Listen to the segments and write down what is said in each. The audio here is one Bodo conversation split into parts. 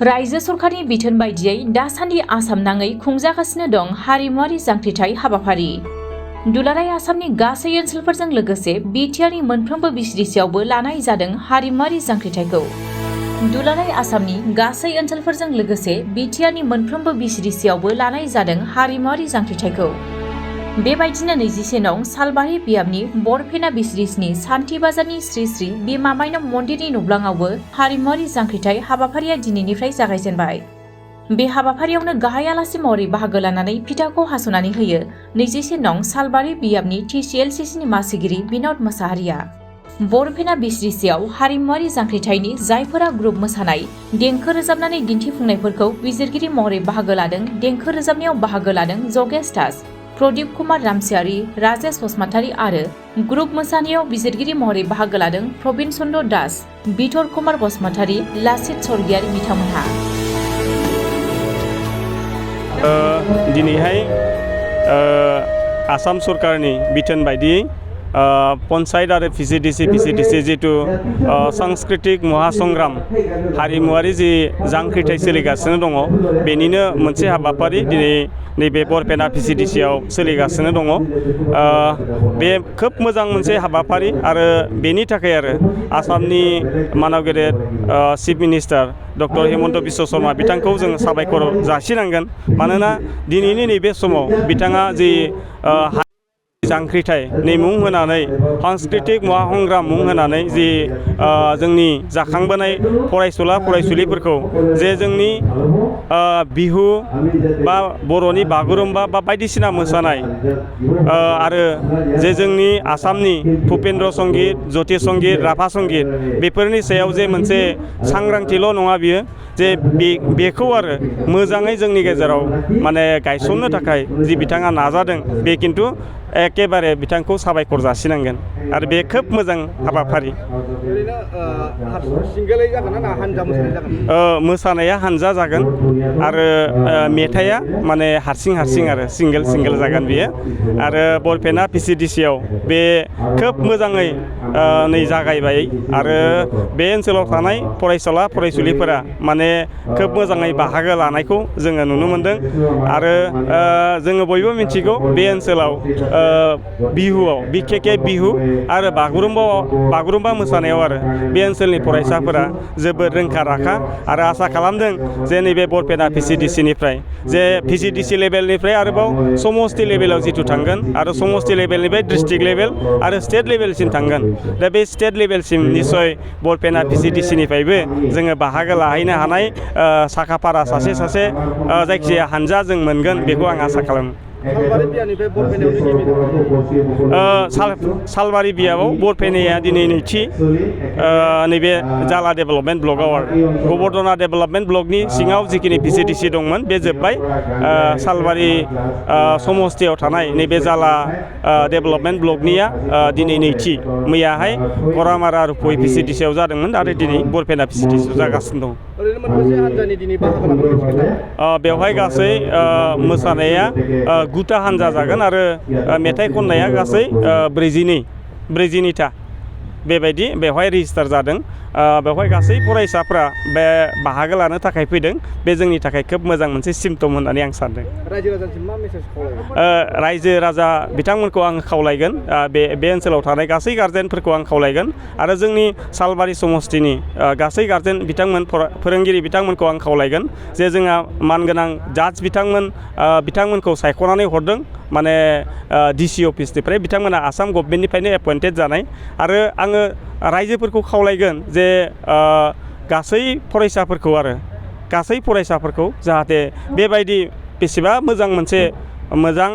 रायजो सरकारनि बिथोन बायदियै दासान्दि आसाम नाङै खुंजागासिनो दं हारिमुआरि जांख्रिथाय हाबाफारि। दुलाराय आसामनि गासै ओनसोलफोरजों लोगोसे बिटिआरनि मोनफ्रोमबो बिसरिसियावबो लानाय जादों हारिमुआरि जांख्रिथायखौ। दुलाराय आसामनि गासै ओनसोलफोरजों लोगोसे बिटिआरनि मोनफ्रोमबो बिसरिसियावबो लानाय जादों हारिमुआरि जांख्रिथायखौ। बेबायदिनो 21 नं सालबारि बियाबनि बरपेना बिसरिसनि सान्थि बाजारनि श्री श्री बिमा माइनाव मन्दिरनि नब्लाङावबो हारिमुआरि जांख्रिथाय हाबाफारिया दिनैनिफ्राय जागायजेनबाय। बे हाबाफारियावनो गाहाय आलासि महरै बाहागो लानानै फिथाखौ हास'नानै होयो 21 नं सालबारि बियाबनि TCLCCनि मासिगिरि बिनद मोसाहारिया। बरपेना बिसरिसियाव हारिमुआरि जांख्रिथायनि जायफोरा ग्रुप मोसानाय, देंखो रोजाबनानै दिन्थिफुंनायफोरखौ बिजिरगिरि महरै बाहागो लादों। देंखो रोजाबनायाव बाहागो लादों जगेश दास, प्रदीप कुमार रामसियारि, राजेश बसुमतारी आरो ग्रुप मोसानायाव बिजिरगिरि महरै बाहागो लादों प्रबीण चन्द्र दास, बिथर कुमार बसुमतारी, लासित स्वर्गियारि बिथांमोनहा। दिनैहाय आसाम सरकारनि बिथोन बायदियै पन्चायत आरो PCDC जितु सांस्कृतिक महासंग्राम हारिमुआरि जि जांख्रिथाय सोलिगासिनो दङ, बेनिनो मोनसे हाबाफारि दिनै नैबे बरपेना PCDCआव सोलिगासिनो दङ। बे खोब मोजां मोनसे हाबाफारि आरो बेनि थाखाय आरो आसामनि मानव गेदेर chief minister doctor Himanta Biswa Sharma बिथांखौ जों साबायखर जासिनांगोन। मानोना दिनैनि नैबे समाव बिथाङा जि जांख्रिथाय नि मुं होनानै सांस्कृतिक महासंग्राम मुं होनानै जि जोंनि जाखांबोनाय फरायसुला फरायसुलिफोरखौ जे जोंनि बिहु बा बर'नि बागुरुम्बा बा बायदिसिना मोसानाय आरो जे जोंनि आसामनि भुपेन्द्र संगीत, ज्योति संगीत, राभा संगीत बेफोरनि सायाव जे मोनसे सांग्रांथिल' नङा बियो, जे बेखौ आरो मोजाङै जोंनि गेजेराव माने गायसननो थाखाय जि बिथाङा नाजादों, बे खिन्थु एकेबारे बिथांखौ साबायखर जासिनांगोन आरो बे खोब मोजां हाबाफारि। मोसानाया हानजा जागोन आरो मेथाइया माने हारसिं आरो सिंगेल जागोन बियो। आरो बरपेना PCDCआव बे खोब मोजाङै नै जागायबाय आरो बे ओनसोलाव थानाय फरायसुला फरायसुलिफोरा माने खोब मोजाङै बाहागो लानायखौ जोङो नुनो मोनदों। आरो जोङो बयबो मिथिगौ बे ओनसोलाव बिहुआव बिखेखे बिहु आरो बागुरुम्बा मोसानायाव आरो बे ओनसोलनि फरायसाफोरा जोबोद रोंखा राखा आरो आसा खालामदों जे नैबे बरपेना PCDCनिफ्राय जे PCDC लेभेलनिफ्राय आरोबाव समस्ति लेभेलाव जिथु थांगोन आरो समस्ति लेभेलनिफ्राय डिस्ट्रिक्ट लेभेल आरो स्टेट लेभेलसिम थांगोन। दा बे स्टेट लेभेलसिम निस्सय बरपेना PCDCनिफ्रायबो जोङो बाहागो लाहैनो हानाय साखाफारा सासे जायखिजाया हानजा जों मोनगोन, बेखौ आं आसा खालामो। सालबारि बियाबाव बरपेनाया दिनै नैथि नैबे जाला डेभेलपमेन्ट ब्लकआव आरो गबर्धना डेभेलपमेन्ट ब्लकनि सिङाव जिखिनि PCDC दंमोन बे जोब्बाय। सालबारि समस्तियाव थानाय नैबे जाला डेभेलपमेन्ट ब्लकनिया दिनै नैथि। मैयाहाय करामारा रुप'इ PCDCआव जादोंमोन आरो दिनै बरपेना PCDCआव जागासिनो दं। बेवहाय गासै मोसानाया 9टा हानजा जागोन आरो मेथाइ खननाया गासै 42था बेबायदि बेवहाय रेजिस्टार जादों। बेवहाय गासै फरायसाफ्रा बे बाहागो लानो थाखाय फैदों। बे जोंनि थाखाय खोब मोजां मोनसे सिम्पटम होननानै आं सानदों। रायजो राजा बिथांमोनखौ आं खावलायगोन, बे ओनसोलाव थानाय गासै गार्जेनफोरखौ आं खावलायगोन आरो जोंनि सालबारि समस्तिनि गासै गार्जेन बिथांमोन फोरोंगिरि बिथांमोनखौ आं खावलायगोन जे जोंहा मानगोनां जाज बिथांमोनखौ सायख'नानै हरदों, माने DC अफिसनिफ्राय बिथांमोना आसाम गभर्नमेन्टनिफ्रायनो एपइन्टेड जानाय। आरो आङो रायजोफोरखौ खावलायगोन जे गासै फरायसाफोरखौ जाहाथे बेबायदि बेसेबा मोजां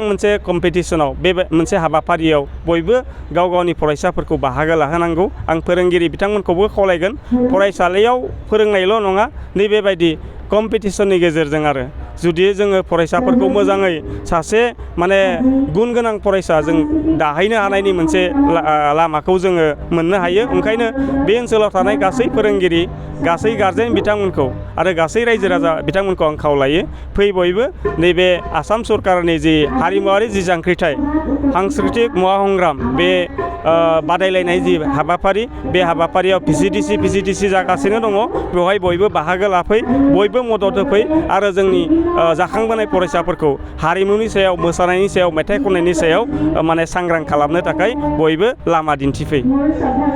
मोनसे कम्पिटिसनाव बे मोनसे हाबाफारियाव बयबो गाव गावनि फरायसाफोरखौ बाहागो लाहोनांगौ। आं फोरोंगिरि बिथांमोनखौबो खावलायगोन, फरायसालियाव फोरोंनायल' नङा, नैबेबायदि कम्पिटिसननि गेजेरजों आरो जुदि जोङो फरायसाफोरखौ मोजाङै सासे माने गुन गोनां फरायसा जों दाहैनो हानायनि मोनसे लामाखौ जोङो मोननो हायो। ओंखायनो बे ओनसोलाव थानाय गासै फोरोंगिरि, गासै गारजेन बिथांमोनखौ आरो गासै रायजो राजा बिथांमोनखौ आं खावलायो, फै बयबो नैबे आसाम सरकारनि जि हारिमुवारि जि जांख्रिथाय सांस्कृतिक महासंग्राम बे बादायलायनाय जि हाबाफारि, बे हाबाफारियाव भिसिडिसि जागासिनो दङ। बेवहाय बयबो बाहागो लाफै, बयबो मदद होफै आरो जोंनि जाखांबोनाय फरायसाफोरखौ हारिमुनि सायाव, मोसानायनि सायाव, मेथाइ खननायनि सायाव माने सांग्रां खालामनो थाखाय बयबो लामा दिन्थिफै।